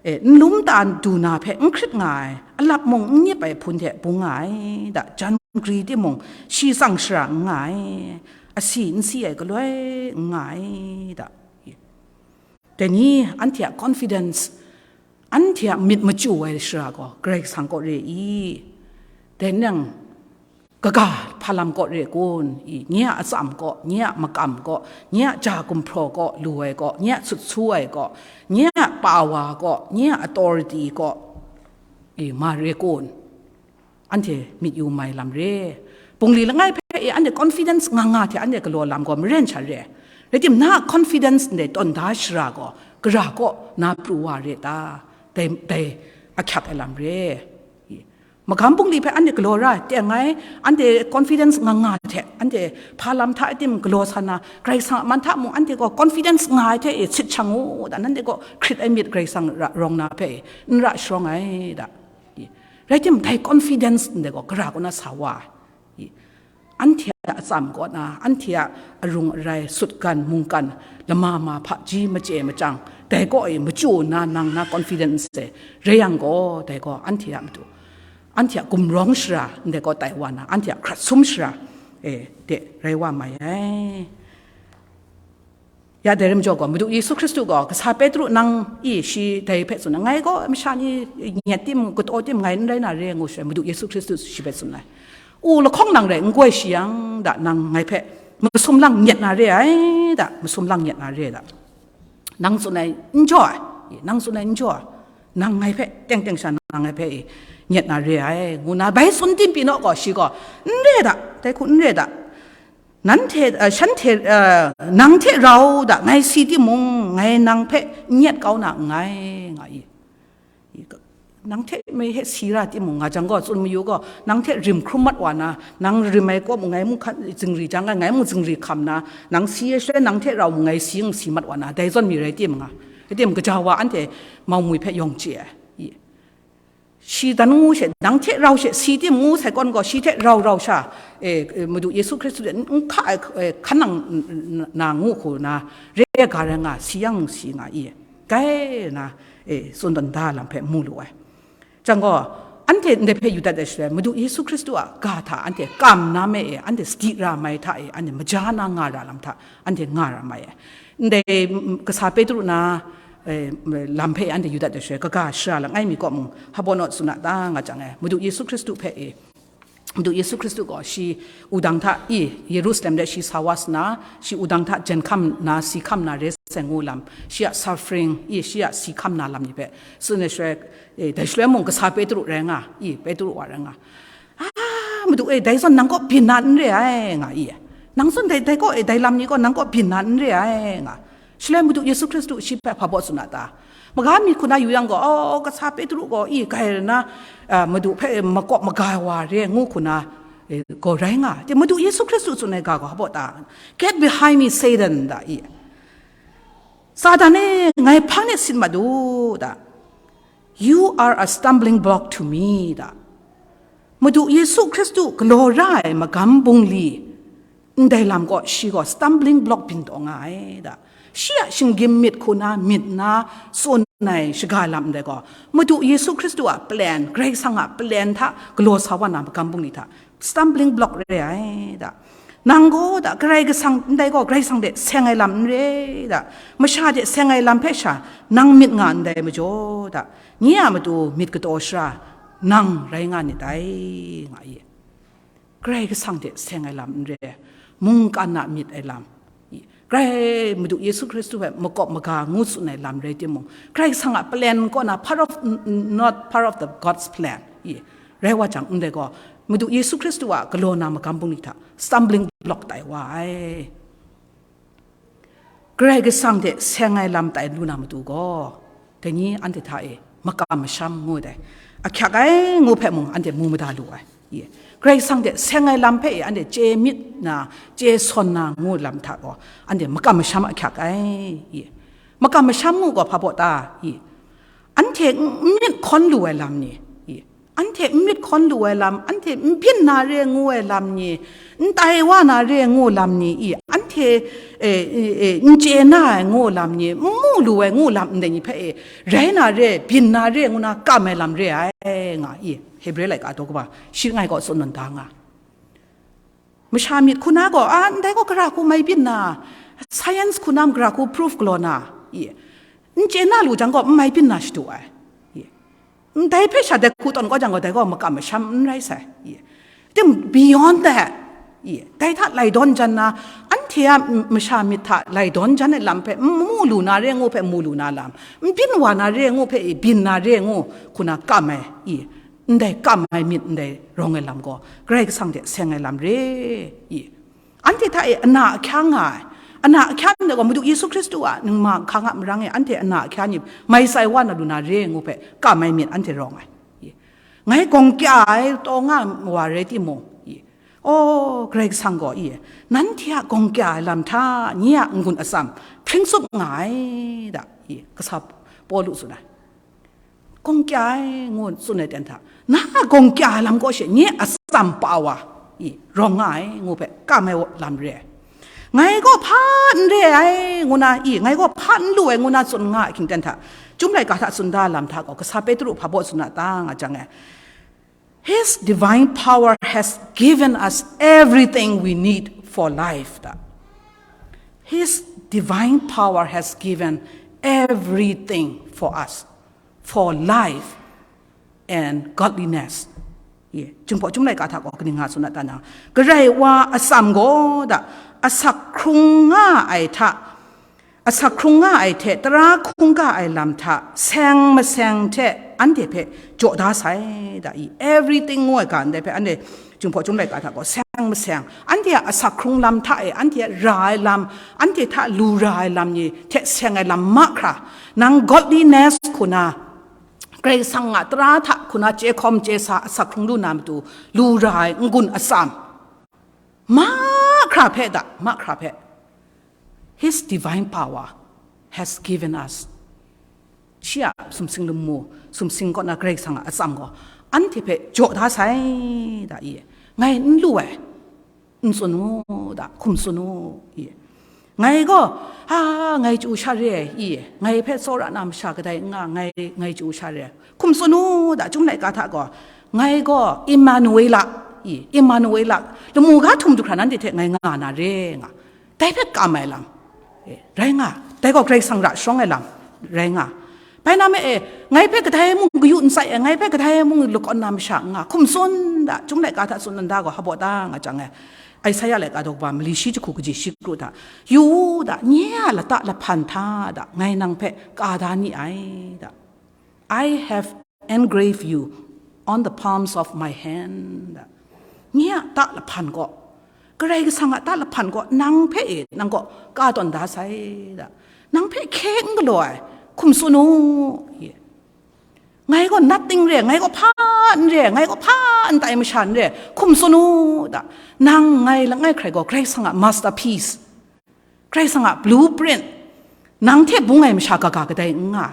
e, n lum ta du na hpe n hkrit nga ai, alap mung n nyip ai hpun hte bung nga ai, da, jan gri timung, shi tsang shara n nga ai, asi n si ai galoi n nga ai, da. Dai ni anhte a confidence, anhte a myit machyu ai shara gaw Karai Kasang kaw re i? Dai nang, kaga hpa lam kaw re kun? I, nye a atsam kaw, nye a makam kaw, nye a ja gumhpraw kaw, lu ai kaw, nye a sut su ai kaw, nye a power kaw, nye a authority kaw, i, ma re kun? Anhte myit yu mai lam re. Bungli langai hpe e anhte confidence nga nga hte anhte galaw lam gaw maren sha re. Rai timung, na a confidence ndai tawn da shara gaw, gara kaw na pru wa re ta? Dai, dai ahkyak ai lam re. Magam bungli hpe anhte galaw ra teng ai, anhte confidence nga nga hte, anhte hpa lam hta tim galaw sa na, Karai Kasang a man hta mung anhte gaw confidence nga ai hte e sit shang u da, nanhte gaw hkrit ai myit Karai Kasang ra-, rawng na hpe e n ra sharawng ai da. Rai timung, dai confidence ndai gaw gara kaw na sa wa ai? Anhte a atsam kaw na, anhte a arung arai, sutgan, mungkan, lama ma hpaji machye machyang, dai kaw e machyu nna nang na confidence e rai yang gaw, dai gaw anhte a matu, anhte a gumrawng shara ndai gaw tai wa na, anhte a hkrat sum shara e de rai wa mai ai. Ya dai rai majaw gaw, Madu Yesu Hkristu gaw, kasa Petru nang i shi dai hpe tsun ai, ngai gaw masha ni nyet tim, kataw tim ngai n rai na re ngu shaloi, Madu Yesu Hkristu shi hpe tsun ai, u lahkawng nang rai n goi shi yang, da, nang ngai hpe masum lang nyet na re ai, da, masum lang nyet na re ai, da. Nang tsun ai n jaw ai, nang tsun ai n jaw ai, nang ngai hpe teng teng sha nang ngai hpe nyet na re ai, ngu na bai tsun tim pyi naw gaw, shi gaw, n re ai da, dai hku n re ai da. Nanhte, a, shanhte, a, nang hte rau da ngai si timung, ngai nang hpe n yet kau na nngai, nga i. I, nang hte mei hte si ra timung, nga jang gaw, tsun mayu gaw, nang hte rim hkrum mat wa na, nang rim ai kaw mung ngai mung hkan zingri jang ai, ngai mung zingri hkam na, nang si ai shaloi nang hte rau mung ngai si, n si mat wa na, dai zawn mi rai tim nga. Rai tim, gaja wa anhte mau mwi hpe yawng chye ai. I. Shi dan ngu she, nang hte rau she, si tim ngu sai kawn gaw, shi hte rau rau sha, e, e, Madu Yesu Hkristu hte n hka ai, e, hkan nang n-, n-, na ngu hku na, re ai ga rai nga, si yang si nga i, kai na, e, tsun tawn da lam hpe mu lu ai. Jang gaw, anhte ndai hpe yu dat ai shaloi, Madu Yesu Hkristu a ga hta anhte kam na me e, anhte sadi ra mai hta e, anhte maja na nga ra lam hta, anhte nga ra mai ai. Ndai, mm, kasa Petru na, eh, lam hpe anhte yu dat ai shaloi, kaga shara langai mi kaw mung, hpa baw naw tsun a ta nga jang e, Madu Yesu Hkristu hpe e, Madu Yesu Hkristu gaw shi wudang hta i, Yerusalem de shi sa wa sa na, shi wudang hta jen hkam na, si hkam na re sai ngu lam, shi a suffering i, shi a si hkam na lam ni hpe tsun ai shaloi, eh, dai shaloi mung kasa Petru rai nga i, Petru wa rai nga. Ah, Madu e, dai zawn nang kaw byin na n re ai, nga i. Nang zawn dai, dai kaw e, dai lam ni gaw nang kaw byin na n re ai, nga. Shaloi Madu Yesu Hkristu shi hpe hpa baw tsun a ta? Maga mi hku na yu yang gaw, oh, kasa Petru gaw i, grai na, ah, Madu hpe makawp maga wa re ngu hku na, eh, gaw rai nga. Te Madu Yesu Hkristu tsun ai ga gaw hpa baw ta? "Get behind me, Satan," da i. "Satan e, ngai hpang de sit mat u," da. "You are a stumbling block to me," da. Madu Yesu Hkristu galaw ra ai magam bungli ndai lam gaw, shi gaw stumbling block byin taw nga ai, da. Shi a shinggyim myit hku na, myit na, tsun ai shaga lam ndai gaw, Madu Yesu Hkristu a plan, Karai Kasang a plan hta galaw sa wa na magam bungli hta, stumbling block re ai, da. Nang gaw, da, Karai Kasang, ndai gaw Karai Kasang de seng ai lam n re, da. Masha de seng ai lam hpe sha nang myit nga ndai majaw, da, nye a matu myit kataw shara nang rai nga nit dai, nga i. Karai Kasang de seng ai lam n re, mungkan a myit ai lam, i, Karai Madu Yesu Hkristu hpe makawp maga ngu tsun ai lam rai timung, Karai Kasang a plan kaw na part of, n-, n-, not part of the God's plan, i, rai wa jang, ndai gaw, Madu Yesu Hkristu a galaw na magam bungli hta stumbling block tai wa ai. Karai Kasang hte seng ai lam tai lu na matu gaw, dai ni anhte hta e makam masham ngu dai, ahkyak ai ngu hpe mung anhte mu mada lu ai. Ye. Karai Kasang hte seng ai lam hpe e anhte chye myit na, chye sawn na ngu lam hta gaw, anhte makam masham ahkyak ai. Ye. Makam masham ngu gaw hpa baw ta? Ye. Anhte n-, n myit hkawn lu ai lam ni, i, anhte n myit hkawn lu ai lam, anhte n byin na re ngu ai lam ni, n tai wa na re ngu lam ni, i, anhte, e, e, e, n chye na ai ngu lam ni, n mu lu ai ngu lam ndai ni hpe, e, rai na re, byin na re ngu na kam ai lam re ai, nga i, Hebre laika daw kaba shi langai kaw tsun nawn da nga. Masha myit hku na gaw, a, ndai gaw gara hku mai byin na, science hku na gara hku proof galaw na, i, n chye na lu jang gaw, n mai byin na shadu ai, i, ndai hpe sha dai hku tawn kau jang gaw, dai gaw makam masham n rai sai, i, Tim beyond that. I, dai hta lai dawn jan na, anhte a m-, masha myit hta lai dawn jan ai lam hpe, n mu lu na re ngu hpe mu lu na lam, n byin wa na re ngu hpe, i, byin na re ngu, hku na kam ai, i, ndai kam ai myit ndai rawng ai lam gaw, Karai Kasang hte seng ai lam re, i. Anhte hta e ana ahkya nga ai, ana ahkya ndai gaw, Madu Yesu Hkristu a ningma hkang a marang e anhte ana ahkya ni mai sai wa na lu na re ngu hpe kam ai myit anhte rawng ai. Ngai gawng kya ai taw nga wa rai timung, i, aw, Karai Kasang gaw, i, nanhte a gawng kya ai lam hta nye a n-gun atsam hpring tsup nga ai, da, i, kasa Pawlu tsun ai. Gawng kya ai ngu tsun ai ten hta, na a gawng kya ai lam kaw she nye atsam pa wa, i, rawng nga ai ngu hpe kam ai lam re ai. Ngai gaw hpa n re ai ngu na, i, ngai gaw hpa n lu ai ngu na tsun nga ai hkying ten hta, Chyum laika hta tsun da lam hta gaw, kasa Petru hpa baw tsun a ta nga jang e, His divine power has given us everything we need for life. Da. His divine power has given everything for us, for life and godliness. Ye, Jinghpaw Chyum laika hta gaw kaning nga tsun a ta na, Karai wa atsam gaw da, asak hkrung nga ai hta, asak hkrung nga ai hte tara hkungga ai lam hta seng maseng hte anhte hpe jaw da sai, da, i, everything ngu ai ga ndai hpe anhte Jinghpaw Chyum laika hta gaw seng maseng, anhte a asak hkrung lam hta e, anhte a ra ai lam, anhte hta lu ra ai lam ni hte seng ai lam mahkra, nang godliness hku na, Karai Kasang a tara hta hku na chye hkawm chye sa asak hkrung lu na matu lu ra ai n-gun atsam, mahkra hpe da, mahkra hpe, His divine power has given us. Shi a sumsing lamu, sumsing kaw na Karai Kasang a atsam gaw, anhte hpe jaw da sai, da, i, ngai n lu ai, n tsun u, da, hkum tsun u, i. Ngai gaw, ha, ngai chyu sha re ai, i, ngai hpe tsawra na masha kadai n nga, ngai, ngai chyu sha re ai. Hkum tsun u, da, Chyum laika hta gaw, ngai gaw Emmanuela, i, Emmanuela, lamu ga htum du hkra nanhte hte ngai nga na re, nga. Dai hpe kam ai lam, e, rai nga, dai gaw Karai Kasang ra sharawng ai lam, rai nga. Bai na me e, ngai hpe kadai mung kayu n tsai ai, ngai hpe kadai mung lakawn na masha n nga, hkum tsun da, Chyum laika hta tsun nna gaw, hpa baw ta nga jang e, Isaya laika daw kaba mali shi jahku kaji shi kru hta, yu u da, nye a lata lahpan hta da, ngai nang hpe ka da ni ai da. I have engrave you on the palms of my hand. Nye a ta lahpan gaw, Karai Kasang a ta lahpan gaw, nang hpe e, nang gaw ka tawn da sai, da. Nang hpe hkye n galaw ai, hkum tsun u, ye. Ngai gaw nothing re, ngai gaw hpa n re, ngai gaw hpa n tai masha n re, hkum tsun u, da. Nang ngai langai hkrai gaw, Karai Kasang a masterpiece. Karai Kasang a blueprint, nang hte bung ai masha kaga kadai n nga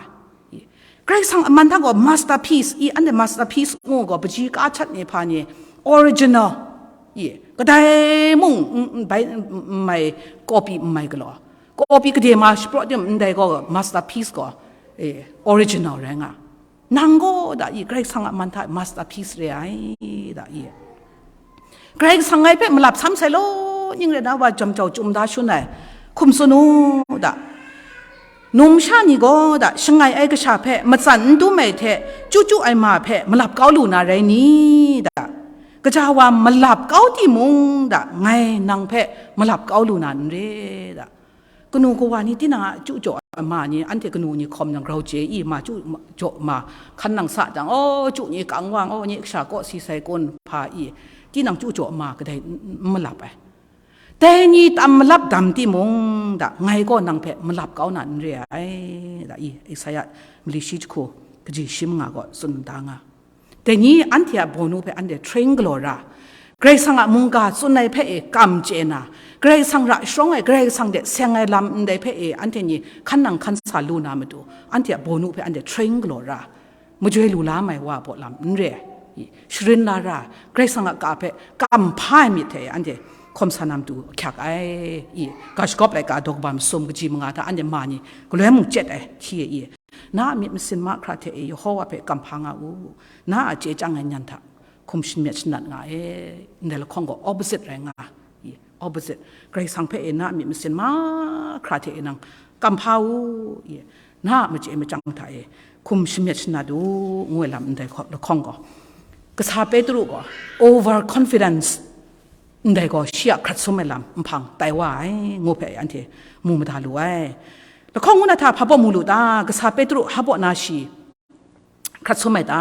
ai. Karai Kasang a man hta gaw masterpiece, i, anhte masterpiece ngu gaw, paji ka chat ni hpa ni, original, i, kadai mung n, n, bai, n, n mai, copy n mai galaw. Copy kade ma shapraw tim ndai gaw masterpiece gaw, e, original rai nga. Nang gaw da i, Karai Kasang a man hta masterpiece re ai, da i. Karai Kasang ngai hpe malap sam sai law, ning rai na wa jam jau chyum da shun ai, hkum tsun u, da. Numsha ni gaw da, shangai ai kasha hpe matsan n dum ai hte, chyu chyu ai ma hpe malap kau lu na rai ni, da. Gaja wa malap kau timung, da, ngai nang hpe malap kau lu na n re, da. Kanu kawa ni tinang a chyu jaw ai ma ni, anhte kanu ni hkawm nang grau chye i, ma chyu jaw ma, hkan nang sa jang, aw, chyu ni kang wang, aw, nye kasha kaw si sai kun hpa i, tinang chyu jaw ma kadai n, n, n malap ai. Dai ni tam malap dam timung, da, ngai gaw nang hpe malap kau na n re ai, da i, Isaya mali shi jahku kaji shi manga gaw tsun da nga. Dai ni anhte a bawnu hpe anhte hpring galaw ra, Karai Kasang a mungga tsun ai hpe e kam chye na, Karai Kasang ra sharawng ai, Karai Kasang hte seng ai lam ndai hpe e anhte ni hkan nang hkan sa lu na matu, anhte a bawnu hpe anhte hpring galaw ra, majoi lu la mai wa baw lam n re ai, sharin la ra, Karai Kasang a ka hpe kam hpa ai myit hte e anhte hkawm sa na matu ahkyak ai, i, ga shagawp laika daw kaba masum kaji manga hta anhte ma ni galoi mung chyet ai hti e, i, Na a myit masin mahkra hte e Yehova hpe kam hpa nga u. Na a chye chyang ai nyan hta hkum shamyet shanat nga e. Ndai lahkawng gaw opposite rai nga, i, opposite. Karai Kasang hpe e na a myit masin mahkra hte e nang kam hpa u, i, na a machye machyang hta e hkum shamyet shanat u, ngu ai lam ndai hkaw-, lahkawng gaw. Kasa Petru gaw over confidence ndai gaw shi a hkrat sum ai lam nhpang tai wa ai, ngu hpe anhte mu mada lu ai. Lahkawng ngu na hta hpa baw mu lu ta? Kasa Petru hpa baw na shi hkrat sum ai ta?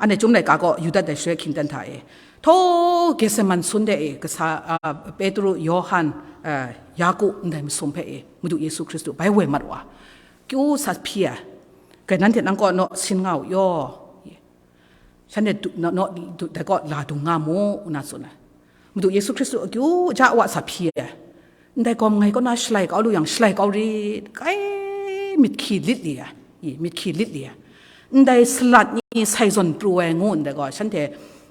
Anhte Chyum laika kaw yu dat ai shaloi hkying ten hta e, htaw Getseman sun de e, kasa, a, Petru, Yawhan, a, Yaku ndai masum hpe e, Madu Yesu Hkristu bai woi mat wa, kyu sa hpyi ai, kai nanhte nang kaw naw sin nga u yaw, shanhte du, naw, naw, du, dai kaw la dung nga mu, nna tsun ai. Madu Yesu Hkristu akyu ja wa sa hpyi ai. Ndai gawm ngai kaw na shalai kau lu yang, shalai kau rit, kai myit hkyi lit li ai, i, myit hkyi lit li ai. Ndai salat ni sai zawn pru ai ngu ndai gaw, shanhte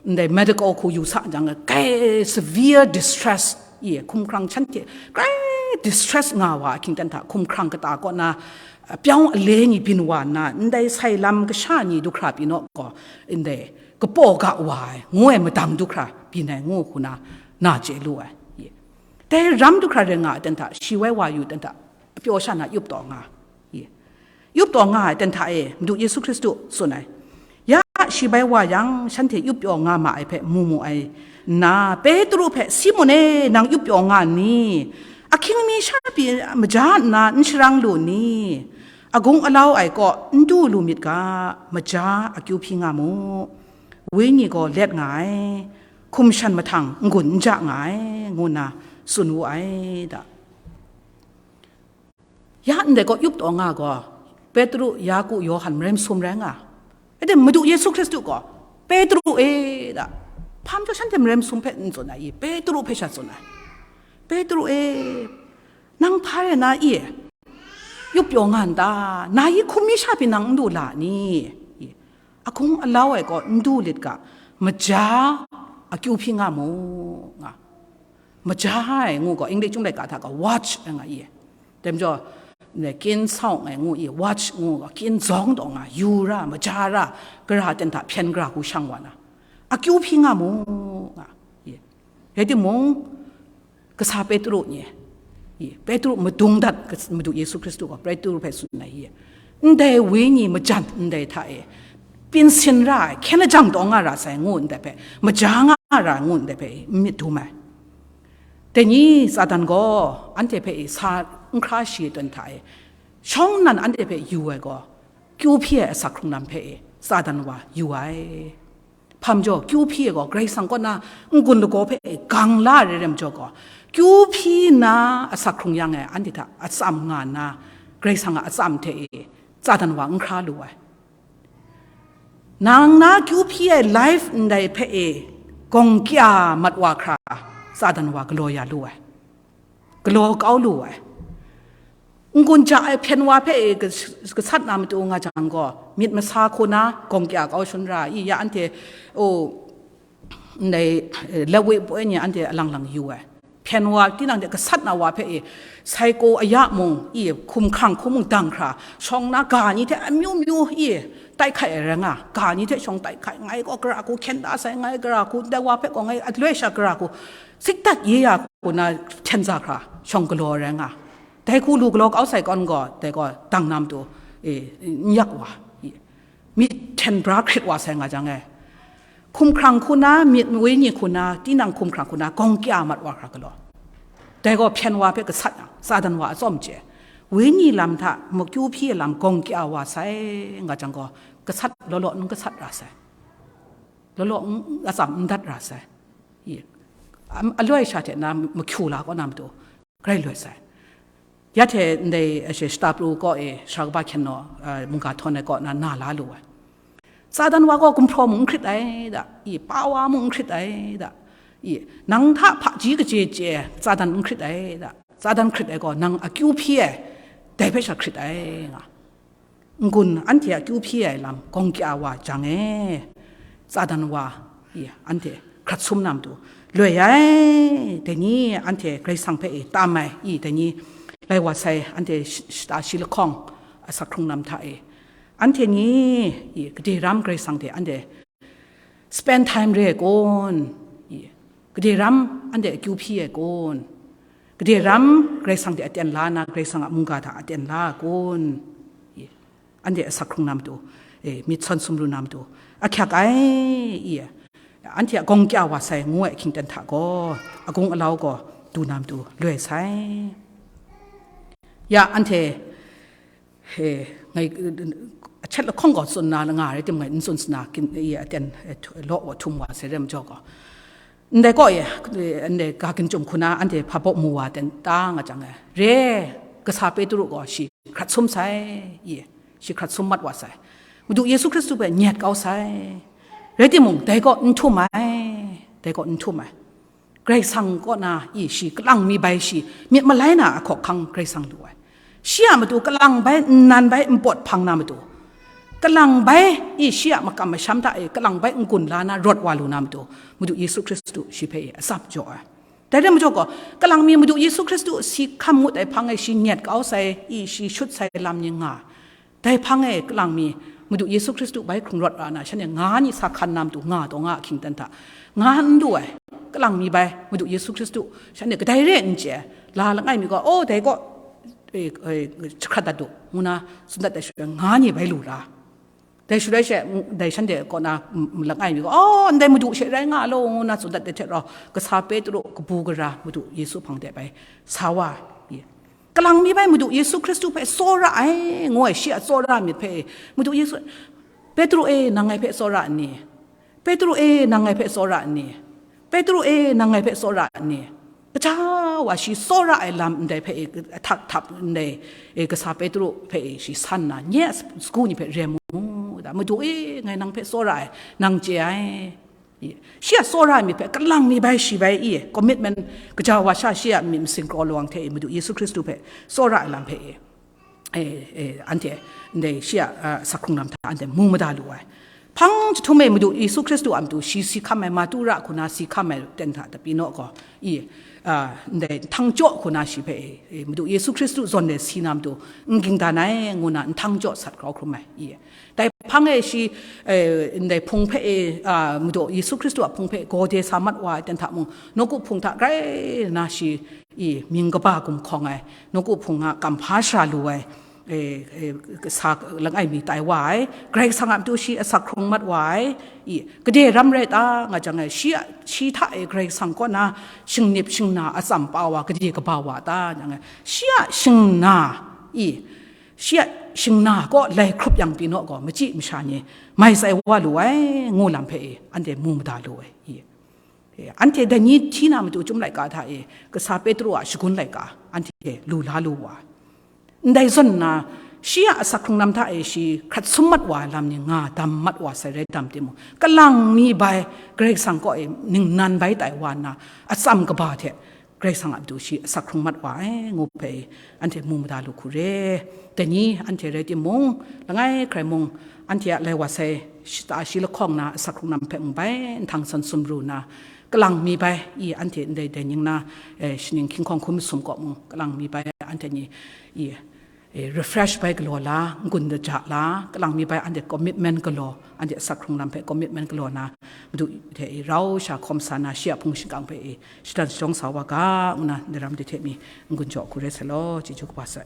ndai medical hku yu sa jang, kai severe distress, i, hkumhkrang shanhte, kai distress nga wa ahkying ten hta, hkumhkrang kata kaw na, a, pyawng ale ni byin wa nna, ndai sai lam kasha ni du hkra pyi naw gaw, ndai kapaw ga wa ai, ngu ai madang du hkra byin ai ngu hku na, na chye lu ai. Ye. Dai ram du hkra rai nga ai ten hta, shi wai wa yu ten hta, pyaw sha na yup taw nga. Ye. Yup taw nga ai ten hta e, Madu Yesu Hkristu tsun ai. Ya shi bai wa yang, shanhte yup pyaw nga ma ai hpe mu mu ai nna, Petru hpe, "Simun e, nang yup pyaw nga n ni? Ahkying mi sha pyi maja nna n sharang lu n ni? Agung alau ai kaw n du lu myit ga, maja akyu hpyi nga mu. Wenyi gaw let nga ai, hkum shan mahtang n-gun n ja nga ai," ngu nna tsun wu ai da. Ya ndai kaw yup taw nga gaw, Petru, Yaku, Yawhan marai masum rai nga. Ede Madu Yesu Hkristu gaw, "Petru e," da. Hpa majaw shanhte marai masum hpe n tsun ai i? Petru hpe sha tsun ai. "Petru e, nang hpa rai na i? Yup pyaw nga n ta? Na i hkum mi sha pyi nang n du la ni? I, agung alau ai kaw n du lit ga, maja akyu hpyi nga mu," nga. Maja ai ngu gaw, English Chyum laika hta gaw watch ai nga i. Dai majaw, ne, kyin sawng ai ngu i, watch ngu gaw, kyin zawng taw nga, yu ra, maja ra, gara ten hta hpyen gara hku shang wa na, akyu hpyi nga mu, nga i. Rai timung, kasa Petru ni, i, Petru madung dat, kas-, Madu Yesu Hkristu gaw Petru hpe tsun ai i. Ndai wenyi majan ndai hta e, pyin sin ra ai, hkyen lajang taw nga ra sai ngu ndai hpe, maja nga ra ngu ndai hpe, n myit dum ai. Dai ni Satan gaw anhte hpe e sa n hkra shi ai ten hta e, shawng nnan anhte hpe yu ai gaw, kyu hpyi ai asak hkrung lam hpe e, Satan wa yu ai. Hpa majaw, kyu hpyi ai gaw, Karai Kasang kaw na n-gun lagaw hpe e gang la ai rai rai majaw gaw, kyu hpyi nna asak hkrung yang e, anhte hta atsam nga nna, Karai Kasang a atsam hte e, Satan wa n hkra lu ai. Nang na kyu hpyi ai life ndai hpe e gawng kya mat wa hkra, Satan wa galaw ya lu ai, galaw kau lu ai. N-gun ja ai hpyen wa hpe e gas-, gasat na matu nga jang gaw, myit masa hku na gawng kya kau shun ra i, ya anhte, o, ndai, eh, Lewi poi ni anhte alang lang yu ai. Hpyen wa tinang de gasat na wa hpe e, saiko aya mung i, hkum hkrang hku mung dang hkra, shawng na ga ni hte amyu myu i, tai hkai ai rai nga, ga ni hte shawng tai hkai, ngai gaw gara hku hkyen da sai, ngai gara hku, ndai wa hpe gaw ngai aloi sha gara hku, sikdat ye ya hku na hten za hkra, shawng galaw ai rai nga. Dai hku lu galaw kau sai kawn gaw, dai gaw dang na matu, e, n yak wa, i, myit hten bra hkrit wa sai nga jang e, hkum hkrang hku na, myit wenyi hku na, tinang hkum hkrang hku na, gawng kya mat wa hkra galaw. Dai gaw hpyen wa hpe gasat yang, Satan wa atsawm chye, wenyi lam hta makyu hpyi ai lam gawng kya wa sai nga jang gaw, gasat law law n gasat ra sai, law law n, atsam n dat ra sai. I, am, aloi sha hte na mahkyu la kaw na matu, grai loi sai. Ya hte ndai, eh, shi-, shata pru kaw e, sara kaba hkyen naw, eh, mungga htawn ai kaw na, na la lu ai. Satan wa gaw gumhpraw mung n hkrit ai da, i, pa wa mung n hkrit ai da, i, nang hta hpaji kaji chye Satan n hkrit ai da, Satan hkrit ai gaw nang akyu hpyi ai, dai hpe sha hkrit ai nga. N-gun anhte a kyu hpyi ai lam gawng kya wa jang e, Satan wa, i, anhte hkrat sum na matu, loi ai, dai ni anhte Karai Kasang hpe i tam ai, i, dai ni lai wa sai, anhte shi-, shata shi lahkawng asak hkrung lam hta e, anhte ni, i, gade ram Karai Kasang hte anhte spend time re ai kun? I, gade ram anhte akyu hpyi ai kun? Gade ram Karai Kasang hte aten la na, Karai Kasang a mungga hta aten la ai kun? I, anhte asak hkrung na matu, e, myit sawn sumru na matu, ahkyak ai, i, anhte a gawng kya wa sai ngu ai hkying ten hta gaw, agung alau gaw du na matu loi sai. Ya, anhte, he, ngai, achet lahkawng gaw tsun na nga rai timung, ngai n tsun sana, kin, i, aten, e, htu-, law wa htum wa sai re majaw gaw, ndai kaw e, ndai ga ginchum hku na anhte hpa baw mu wa ten ta nga jang e, re, kasa Petru gaw shi hkrat sum sai, i, shi hkrat sum mat wa sai. Madu Yesu Hkristu hpe nyet kau sai. Rai timung, dai kaw n htum ai, dai kaw n htum ai. Karai Kasang kaw na, i, shi kalang mi bai shi, myit malai na a hkawhkang Karai Kasang lu ai. Shi a matu kalang bai, nnan bai, npawt hpang na matu, kalang bai, i, shi a makam masham hta e kalang bai n-gun la na rawt wa lu na matu, Madu Yesu Hkristu shi hpe, i, atsap jaw ai. Dai rai majaw gaw, kalang mi Madu Yesu Hkristu si hkam ngut ai hpang e shi nyet kau sai, i, shi shut sai lam ni nga. Dai hpang e kalang mi Madu Yesu Hkristu bai hkrung rawt ra na, shanhte nga ni sa hkan na matu nga taw nga ahkying ten hta, nga n lu ai. Kalang mi bai Madu Yesu Hkristu shanhte kadai re n chye ai. La langai mi gaw, oh, dai gaw, e, e, jahkrat dat du, ngu na tsun dat ai shaloi, nga ni bai lu ra. Dai shaloi she, dai shanhte kaw na, mm, langai mi gaw, oh, ndai Madu she rai nga law, ngu na tsun dat ai hte rau, kasa Petru kabu gara Madu Yesu hpang de bai sa wa ai. Kalang mi bai Madu Yesu Hkristu hpe tsawra ai, ngu ai, shi a tsawra myit hpe, Madu Yesu, "Petru e, nang ngai hpe tsawra n ni? Petru e, nang ngai hpe tsawra n ni? Petru e, nang ngai hpe tsawra n ni?" Kaja wa shi tsawra ai lam ndai hpe, e, htak htap ndai, e, kasa Petru hpe, e, shi san na, nye a sagu ni hpe rem mu da, "Madu e, ngai nang hpe tsawra ai, nang chye ai." I, shi a tsawra ai myit hpe kalang mi bai shi bai, i, commitment kaja wa sha shi a myit masin kraw lawang hte, i, Madu Yesu Hkristu hpe tsawra ai lam hpe, i, e, e, anhte ndai shi a, a, asak hkrung lam hta anhte mu mada lu ai. Hpang jahtum e Madu Yesu Hkristu a matu shi si hkam ai, martura hku na si hkam ai ten hta tapi naw gaw, i, a, ndai nhtang jaw hku na shi hpe, i, Madu Yesu Hkristu zawn de si na matu n ging dan ai, ngu na nhtang jaw sat grau hkrum ai, i. Dai hpang e shi, e, ndai hpung hpe, e, a, Madu Yesu Hkristu a hpung hpe gawde sa mat wa ai ten hta mung, nawku hpung hta grai na shi, i, mying kaba gumhkawng ai, nawku hpung a kam hpa shara lu ai, e, e, sa langai mi tai wa ai, Karai Kasang a matu shi asak hkrung mat wa ai, i, gade ram rai ta nga jang e, shi a, shi hta e Karai Kasang kaw na shingnip shingna atsam pa wa gade kaba wa ta nga jang e, shi a shingna, i, shi a shingna kaw lai hkrup yang pyi naw gaw, machyi masha ni mai tsai wa lu ai, ngu lam hpe, e, anhte mu mada lu ai, i. E, anhte dai ni hti na matu chyum laika hta e, kasa Petru a shagun laika anhte lu la lu wa. Ndai zawn nna, shi a asak hkrung lam hta e shi hkrat sum mat wa ai lam ni nga dam mat wa sai rai dam timung, kalang mi bai Karai Kasang kaw e ningnan bai tai wa nna, atsam kaba hte Karai Kasang a matu shi asak hkrung mat wa ai, ngu hpe anhte mu mada lu hku re. Dai ni anhte rai timung, langai hkrai mung, anhte a lai wa sai shata shi lahkawng na asak hkrung lam hpe mung bai nhtang san sumru na, kalang mi bai, i, anhte ndai dai ning na, e, shaning hkying hkawng hkum masum kaw mung, kalang mi bai anhte ni, i, e, refresh bai galaw la, n-gun daja la, kalang mi bai anhte commitment galaw, anhte asak hkrung lam hpe commitment galaw na, Madu hte, i, rau sha hkawm sa na, shi a hpung shingkang hpe, i, shadan shajawng sa wa ga, ngu na, ndai ram de hte mi n-gun jaw hku rai sai law, chyeju kaba sai.